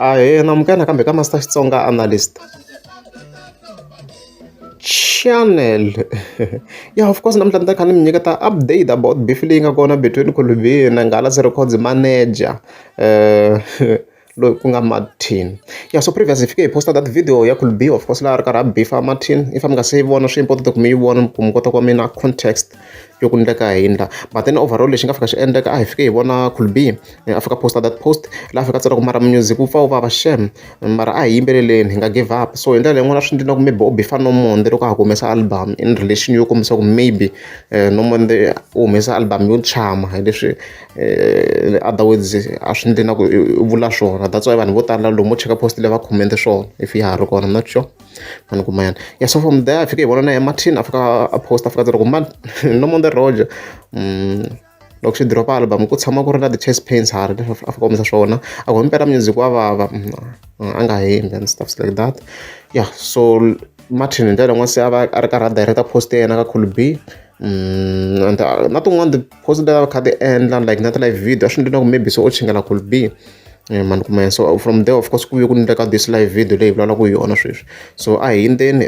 Ahee, namukela nakambe ka Master Xitsonga Analyst channel. Yeah, of course namuntlha ni ta kha ni mi nyiketa update about beef leyi nga kona between Khulubini na Nghala Records manager loyi ku nga Martin. Yeah, so previous hi fike hi posta that video ya Khulubi, of course laha a ri karhi a beefa Martin. If mi nga se yi vona, swi important ku mi yi vona ku mi kota ku va mi na context yo ku endleka yini la. But then overall lexi nga fika xi endleka, a hi fike hi vona Khulubi a fika posta that post laha fika tsala ku mara music wu pfa wu vava xem, mara a hi yimbeleleni, hi nga give up. So hi ndlela yin'wana swi endla ku maybe u beefa Nomonde loko a ha ku humesa album, in relation yo kombisa ku maybe Nomonde u humesa album yo chama hi leswi, other words a swi endli na ku u vula swona. That's why vanhu vo tala lomu mo cheka post leyi va comment swona, if ya ha ri kona, I'm not sure, mani kuma yana. Yeah, so from there fike hi vona na ye Martin a fika a post, a fika tsala ku Nomonde Roger loko xi drop album ku tshama ku ri na ti-chest pains hari, leswi a fika kombisa swona, a ku himpela music wa vava, a nga hembi and stuff like that. Yeah, so Martin hi ndlela yin'wana se a va a ri karhi a directa post ya yena ka Khulubi and na tin'wani ti-post leti a kha ti endla like na ti-live video, a swi endli na ku maybe se u chingela Khulubi, mani kuma. So from there, of course, ku ve ku endleka this live video leyi vulavulaka hi yona sweswi. So a hi hindzeni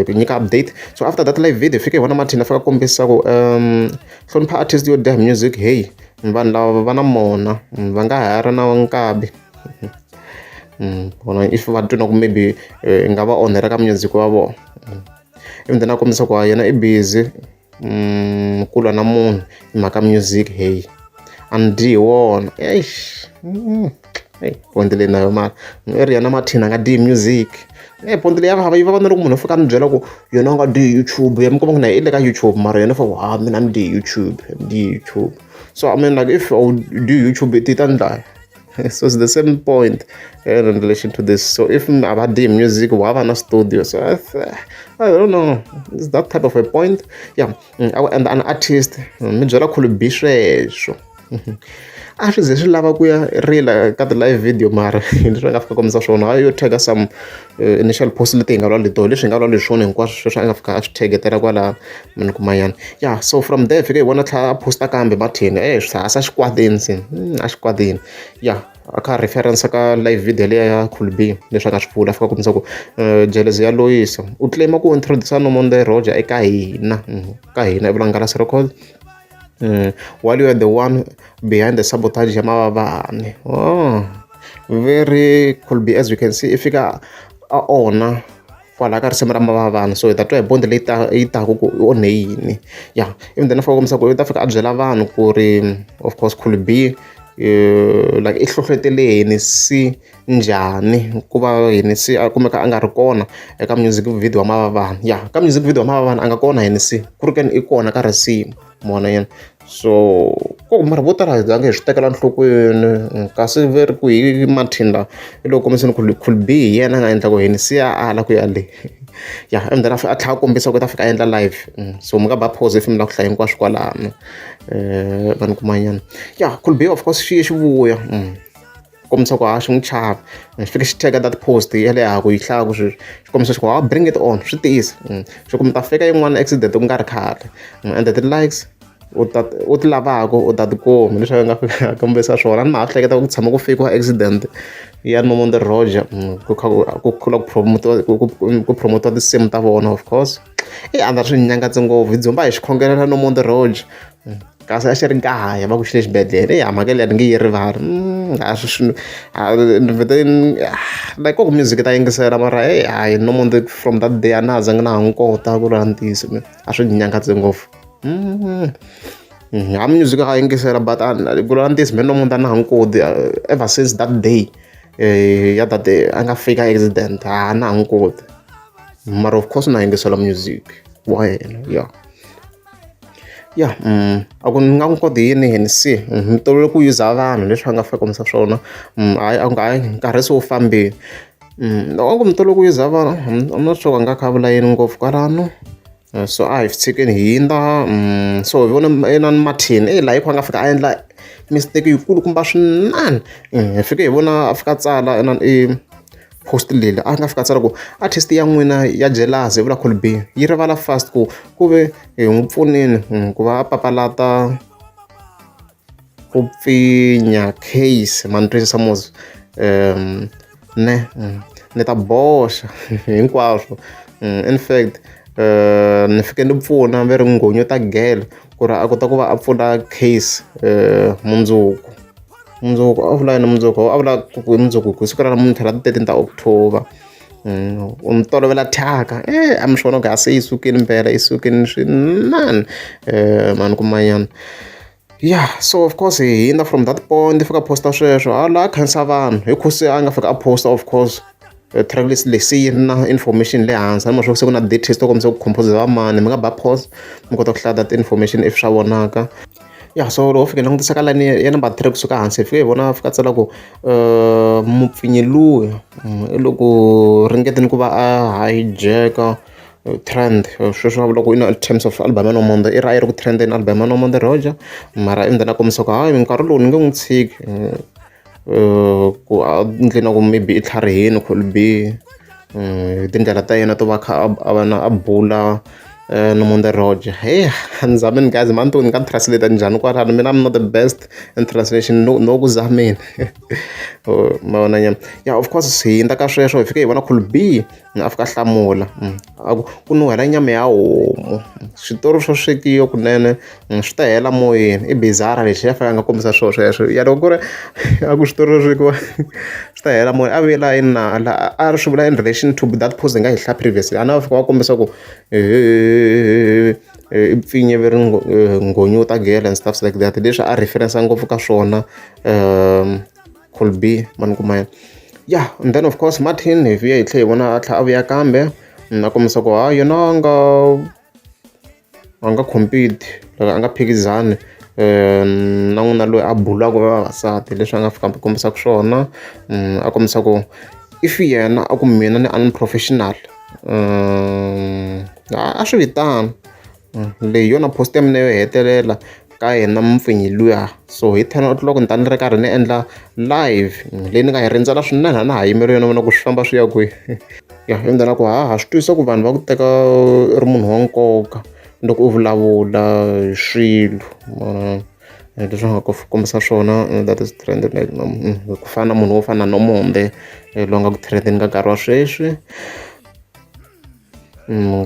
ku nyika update. So after that live video, fike hi vona Martin a fika kombisa ku hlonipha artist yo dya music. Hey, vanhu lava va na mona, va nga ha ri na nkabi vona if va twa na ku maybe nga va onhela ka music wa vona. Even then a kombisa ku yena i busy ku lwa na munhu hi mhaka music. Hey, a ni dyi hi wona. Eish, point leyi na yo mara i ri yena Martin a nga dyi music. E point leyi ya vava, yi vava na loko munhu a fika a ni byela ku yena a nga dyi YouTube, ya mi komba ku na i le ka YouTube, mara yena fa ku ha mina ni dyi YouTube, ni dyi YouTube. So I mean, like, if u dyi YouTube ti ta ndlaya. So it's the same point in relation to this. So if a va dyi music wa va na studio, so I don't know, it's that type of a point. Yeah, and an artist mi byela Khulubi sweswo a swi ze swi lava ku ya rila ka ti-live video, mara leswi a nga fika kombisa swona hayi yo tag some initial post leti hi nga vulavula hi leswi hi nga vulavula hi swona hinkwaswo sweswi a nga fika a swi tagetela kwala, mani kumayana. Yeah, so from there fike hi vona tlhela a posta kambe Martin e swi hasa xikwatini se a xikwatini. Yeah, a kha reference ka live video liya ya Khulubi, leswi a nga swi vula, a fika kombisa ku jealousy ya loyisa, u claim ku introduce Nomonde Roger eka hina, ka hina i vula Ngalasi Record, while you are the one behind the sabotage ya Mavavani. Oh, very could be. As you can see, i fika a onha kwalaha ka risimu ra Mavavani, so hi ta twa hi bond leyi ta yi taku ku i onhe yini. Yeah, even then a fika kombisa ku i ta fika a byela vanhu ku ri of course Could be like i hlohletele Hennessy njhani ku va Hennessy a kumeka a nga ri kona eka music video wa Mavavani. Ya, ka music video wa Mavavani a nga kona Hennessy, ku ri keni i kona ka risimu mona yena. So ko mara vo tala hi zange hi swi tekela enhlokweni, kasi ve ri ku hi Martin la i loko kombiseni ku Could be hi yena a nga endla ku Hennessy a ala ku ya le. Ya, and then a tlhela a kombisa ku i ta fika a endla live. So mi nga ba pause if mi lava ku hlaya hinkwaswo kwalano, vanhu kumanyana. Ya, Could be, of course, xi ye xi vuya kombisa ku ha xi n'wi chava, xi fike xi teka that post ya le ha ku yi hlaya ku sweswi, xi kombisa xi ku ha bring it on, swi tiyisa xi ku mi ta fika yin'wana accident ku nga ri khale, and the likes u ta u ti lavaka u ta ti kuma. Leswi a nga fika kombisa swona, a ni ma ha hleketa ku tshama ku fakiwa accident ya Nomonde Roger ku kha ku ku ku promotiwa ku promotiwa tinsimu ta vona. Of course i a swi nyangatse ngopfu, hi dzumba hi xikhongelela Nomonde Roger, kasi a xi ri kaya va ku xi le xibedhlele. Eya, mhaka leyi a ni nge yi rivali. A swi ni vhete like ku music ta yingisela, mara hey, hayi, Nomonde from that day a na ha zangi na ha n'wi kota ku vula ntiyiso, a swi nyangatse ngopfu. Ha music a yingisela, but ku vula ntiyiso, me Nomonde a na ha n'wi koti ever since that day ya that day a nga fika accident, a na ha n'wi koti, mara of course na yingisela music wa yena. Yeah, a ku ni nga n'wi koti yini Hennessy, ni tolovele ku yuza vanhu, leswi a nga fika kombisa swona. Hayi, a hayi, nkarhi se wu fambile, a ku mi tolovele ku yuza vanhu. I'm not sure a nga kha a vula yini ngopfu kwalano. So a hi tshikeni hi hindza. So hi vona inani Martin e laha hi kha a nga fika a endla mistake yikulukumba swinene. Hi fike hi vona a fika a tsala inani i post leyi a nga fika a tsala ku artist ya n'wina ya jealous, hi vula Cool B, yi rivala fast ku ku ve hi n'wi pfunini ku va a papalata ku pfinya case, ma ni twisisa mos. Ne ni ta boxa hinkwaswo. In fact ni fike ni pfuna va ri nghonyo ta gele ku ri a kota ku va a pfula case mundzuku. Mundzuku a vula yini mundzuku? A vula ku mundzuku hi siku ra namuntlha ra ti-thirteen ta October. U ni tolovela thyaka a mi swi vona ku se yi sukile mpela yi sukile swinene mani kumanyana. Ya so of course hi hundza from that point i fika a post-a sweswo hala a khensa vanhu hi ku se a nga fika a post-a of course track list leyi se yi ri na information le hansi a ni se ku na details to kombisa ku compose va mani mi nga ba pause mi kota ku hlaya that information if swa vonaka. Ya so loko fika hi langutisa ka line ya number three kusuka hansi hi fike hi vona a fika a tsala ku mupfinyi luya i le ku ringeteni ku va a hijack-a trend sweswo va vula ku in terms of album ya Nomonde i ri a yi ri ku trend-eni album ya Nomonde Roger mara endzeni a kombisa ku hayi nkarhi lowu ni nge n'wi tshiki ku a endle na ku maybe i tlharihini Cool B hi tindlela ta yena to va a kha a va na a bula Nomonde Roger. Heyi a ni zameni guys mani ni nga translate njhani kwalano mina I'm not the best in translation no no ku zameni ma vona nyana. Ya of course hi hundza ka sweswo hi fike hi vona Cool B a fika a hlamula a ku ku nuhela nyama ya homu switori swo swekiwa kunene swi ta hela moyeni i bizarre lexi a fanele a nga kombisa swona sweswo ya loko ku ri a ku switori swo swekiwa swi ta hela moyeni a vuyela yini na a ri swi vula in relation to that post hi nga yi hlaya previously a na va fika va kombisa ku i pfinye ve ri nghonyo ta gele and stuff like that leswi a reference ngopfu ka swona Cool B mani kuma yena ya and then of course Martin hi vuye hi tlhela hi vona a tlhela a vuya kambe a kombisa ku ha yena a nga a nga compete like a nga phikizani na n'wina loyi a bulaka vavasati leswi a nga fika a kombisaka swona a kombisa ku if yena a ku mina ni unprofessional a swi vitana leyi hi yona post ya mina yo hetelela ka yena mupfinyi luya so hi ten o'clock ni ta ni ri karhi ni endla live leyi ni nga yi rindzela swinene a na ha yimeli yona vona ku swi famba swi ya kwihi ya hi ndlela ku ha ha swi twisisa ku vanhu va ku teka u ri munhu wa nkoka loko u vulavula hi swilo leswi nga kombisa swona that is trending like ku fana na munhu wo fana na Nomonde loyi a nga ku trend-eni ka nkarhi wa sweswi.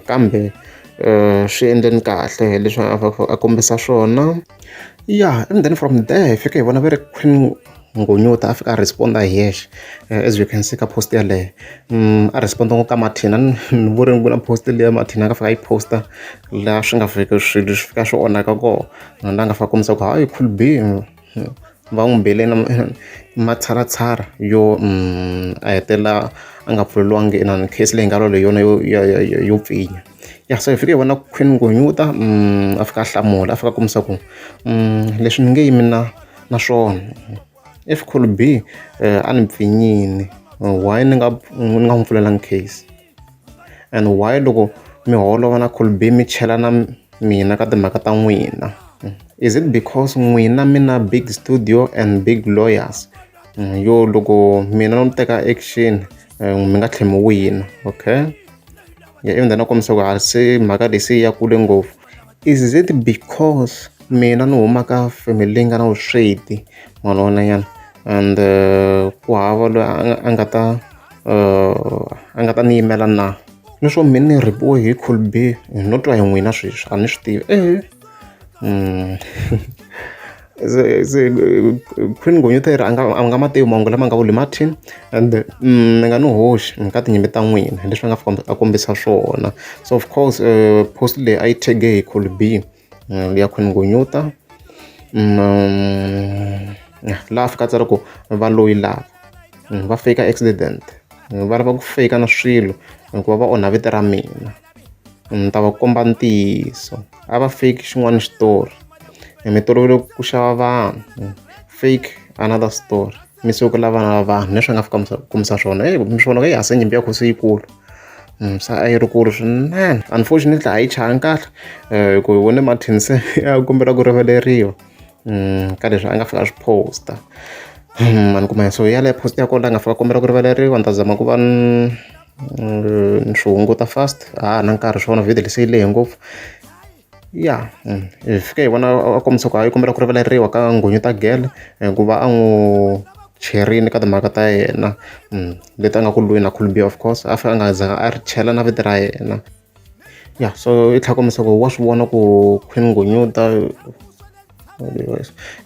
Kambe swi endleni kahle hi leswi a a kombisa swona. Ya and then from there hi fike hi vona va ri Queen Ngonyota a fika a respond-a hi yexe as you can see ka post yaleyo. A respond-a ngopfu ka Martin a ni ni voni ku na post liya Martin a nga fika a yi post-a laha swi nga fika swilo swi fika swi onhaka kona. La nga fika a kombisa ku hayi Cool B va n'wi bele na matshalatshala yo a hetelela a nga pfuleriwangi inani case leyi nga lwa hi yona yo yo yo yo pfinya. Ya se hi fike hi vona Queen Ngonyuta a fika a hlamula a fika a kombisa ku leswi ni nge yimi na na swona if Cool B a ni pfinyile why ni nga ni nga n'wi pfulelangi case and why loko mi holova na Cool B mi chela na mina ka timhaka ta n'wina is it because n'wina mi na big studio and big lawyers yo loko mina no teka action mi nga tlhela mi wina okay ya even then a kombisa ku ha se mhaka leyi se yi ya kule ngopfu is it because mina ni huma ka family leyi nga na vusweti n'wana wa nyana and ku hava loyi a nga ta a nga ta ni yimela na ni swo mina ni rhipiwe hi Cool B no twa hi n'wina sweswi a ni swi tivi ehe se se Queen Ngonyuta yi ri a nga a nga ma tivi mahungu lama nga vuli Martin and mi nga ni hoxi ka tinyimpi ta n'wina hi leswi a nga fika a kombisa swona so of course post leyi a yi tag-e hi Cool B ya Queen Ngonyuta laha a fika a tsala ku valoyi lava va fake accident va lava ku fake na swilo hikuva va onha vito ra mina ni ta va komba ntiyiso a va fake xin'wana xitori mi tolovele ku xava vanhu fake another story mi sukela vana va vanhu leswi a nga fika kombisa swona eyi mi swi vona ku eyi hase nyimpi ya khosi yikulu se a yi ri kulu swinene unfortunately a yi chayangi kahle hi ku hi vone Martin se a kombela ku rivaleriwa ka leswi a nga fika a swi post-a mani kuma so yaleyo post ya kona a nga fika a kombela ku rivaleriwa ni ta zama ku va ni swi hunguta fast a ha na nkarhi swona video leyi se yi lehe ngopfu ya hi fike hi vona a kombisa ku hayi kombela ku rivaleriwa ka nghonyo ta gele hikuva a n'wi. Cherini ka timhaka ta yena leti a nga ku lweni na Cool B of course a fanele a nga zanga a ri chela na vito ra yena. Ya so i tlhela a kombisa ku wa swi vona ku Queen Ngunyuta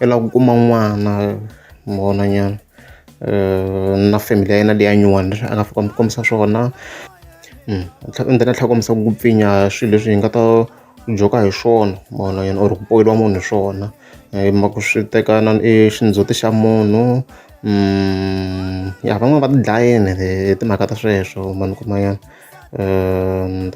i lava ku kuma n'wana ma vona nyana na family ya yena leya nyuwani leswi a nga fika a kombisa swona. And then a tlhela a kombisa ku pfinya swilo leswi hi nga ta joka hi swona ma vona nyana or ku poyila munhu hi swona hi mhaka ku swi teka na i xindzhuti xa munhu ya van'wani va ti dlayini hi timhaka ta sweswo ma ni kuma nyana and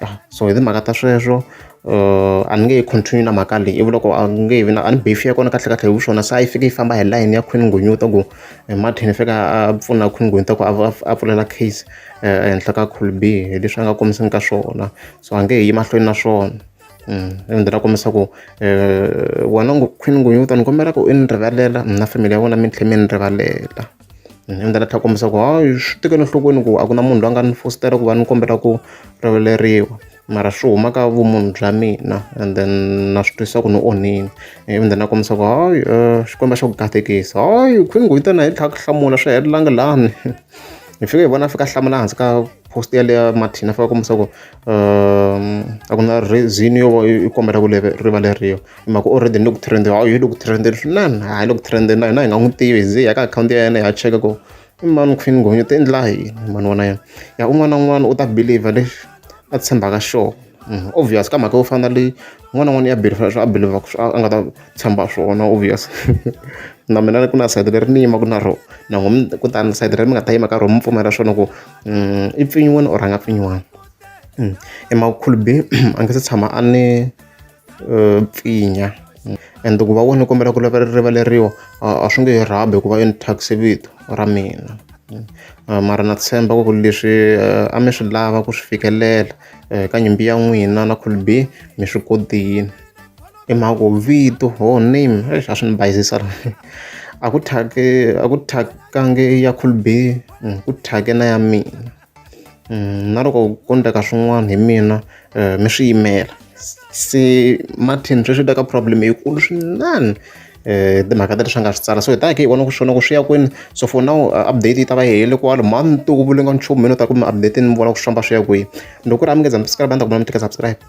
ya so hi timhaka ta sweswo a ni nge he continue na mhaka leyi i vula ku a nge he vi na a ni beef ya kona kahlekahle hi swona se a yi fike yi famba hi layeni ya Queen Ngunyuta ku Martin i fika a pfuna Queen Ngunyuta ku a pfulela case ehenhla ka Cool B hi leswi a nga kombiseni ka swona so a nge he yi mahlweni na swona and then a kombisa ku wena Queen Ngunyuta ni kombela ku i ni rivalela na family ya wena mi tlhela mi ni rivalela and then a tlhela a kombisa ku hayi swi tekela enhlokweni ku a ku na munhu loyi a nga ni fositela ku va ni kombela ku rivaleriwa mara swi huma ka vumunhu bya mina and then na swi twisisa ku ni onhile and then a kombisa ku hayi Xikwembu xa ku katekisa hayi Queen Ngunyuta na yi tlhela ku hlamula swi helelangi lani hi fike hi vona a fika a hlamula hansi ka post yaleyo ya Martin a fika a kombisa ku a ku na reason yo va i kombela ku rivaleriwa hi mhaka already ni le ku trend-eni hayi yi le ku trend-eni swinene hayi le ku trend-eni na hina hi nga n'wi tivi hi ze hi ya ka akhawunti ya yena hi ya cheka ku i mani Queen Ngunyuta i endla yini mani wa na yena ya un'wana na un'wana u ta believer lexi a tshembaka xona obvious ka mhaka yo fana na leyi un'wana na un'wana ya believer leswi a believer-ka a nga ta tshemba swona obvious na mina ku na sayiti leri ni yimaka na rona na n'wina kutani sayiti leri mi nga ta yima ka rona mi pfumela swona ku i pfinyiwile or a nga pfinyiwanga i Cool B a nga se tshama a ni pfinya and ku va wena u kombela ku rivaleriwa a swi nge he rhabi hikuva i ni thyakise vito ra mina mara na tshemba ku leswi a mi swi lava ku swi fikelela ka nyimpi ya n'wina na Cool B mi swi kotile. Hi mhaka ku vito ho name eish a swi ni bayizisa a ku thyake a ku thyakangi ya Cool B ku thyake na ya mina na loko ko endleka swin'wana hi mina mi swi yimela se Martin sweswi u le ka problem yikulu swinene timhaka ta leswi a nga swi tsala so hi ta ya hi kha hi vona ku swona ku swi ya kwini so for now update yi ta va yi hele kwalo mhani ni ku vule nga nchumu mina u ta ku mi update ni vona ku swi famba swi ya kwihi loko ku ri a mi nge za mi subscribe a ni ta kombela mi tlika subscribe.